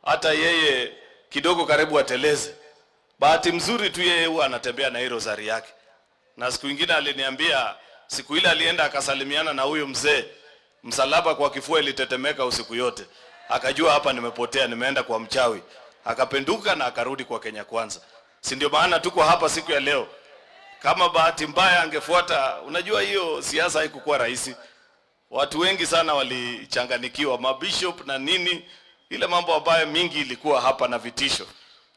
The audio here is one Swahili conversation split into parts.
Hata yeye kidogo karibu ateleze. Bahati mzuri tu yeye huwa anatembea na hii rosari yake, na siku ingine aliniambia, siku ile alienda akasalimiana na huyu mzee, msalaba kwa kifua ilitetemeka usiku yote, akajua hapa nimepotea, nimeenda kwa mchawi. Akapenduka na akarudi kwa Kenya Kwanza. Si ndio maana tuko hapa siku ya leo? Kama bahati mbaya angefuata, unajua hiyo siasa haikukuwa rahisi. Watu wengi sana walichanganikiwa, mabishop na nini, ile mambo ambayo mingi ilikuwa hapa na vitisho,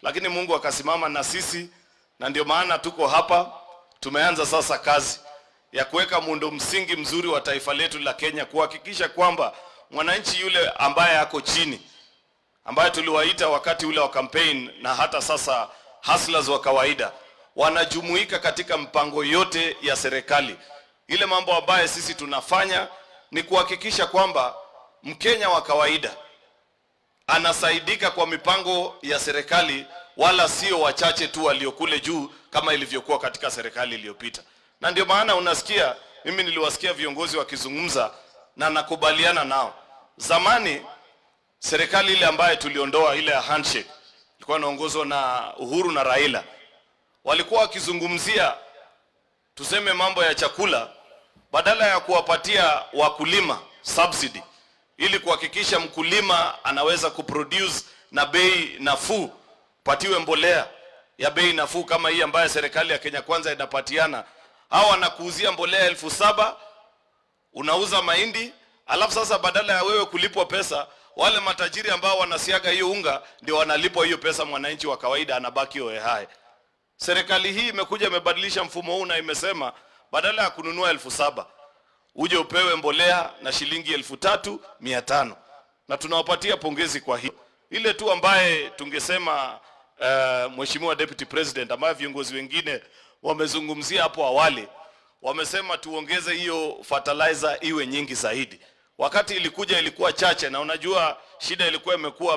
lakini Mungu akasimama na sisi, na ndio maana tuko hapa. Tumeanza sasa kazi ya kuweka muundo msingi mzuri wa taifa letu la Kenya, kuhakikisha kwamba mwananchi yule ambaye ako chini, ambaye tuliwaita wakati ule wa campaign na hata sasa hustlers wa kawaida wanajumuika katika mpango yote ya serikali. Ile mambo ambayo sisi tunafanya ni kuhakikisha kwamba Mkenya wa kawaida anasaidika kwa mipango ya serikali, wala sio wachache tu waliokule juu kama ilivyokuwa katika serikali iliyopita. Na ndio maana unasikia, mimi niliwasikia viongozi wakizungumza na nakubaliana nao. Zamani serikali ile ambayo tuliondoa, ile ya handshake, ilikuwa inaongozwa na Uhuru na Raila, walikuwa wakizungumzia tuseme mambo ya chakula, badala ya kuwapatia wakulima subsidy ili kuhakikisha mkulima anaweza kuproduce na bei nafuu, patiwe mbolea ya bei nafuu kama hii ambayo serikali ya Kenya Kwanza inapatiana. Hawa wanakuuzia mbolea 7,000, unauza mahindi, alafu sasa badala ya wewe kulipwa pesa, wale matajiri ambao wanasiaga hiyo unga ndio wanalipwa hiyo pesa, mwananchi wa kawaida anabaki hohehahe. Serikali hii imekuja imebadilisha mfumo huu na imesema badala ya kununua 7,000 uje upewe mbolea na shilingi 3,500, na tunawapatia pongezi kwa hiyo. Ile tu ambaye tungesema Mheshimiwa Deputy President, ambaye viongozi wengine wamezungumzia hapo awali, wamesema tuongeze hiyo fertilizer iwe nyingi zaidi. Wakati ilikuja ilikuwa chache, na unajua shida ilikuwa imekuwa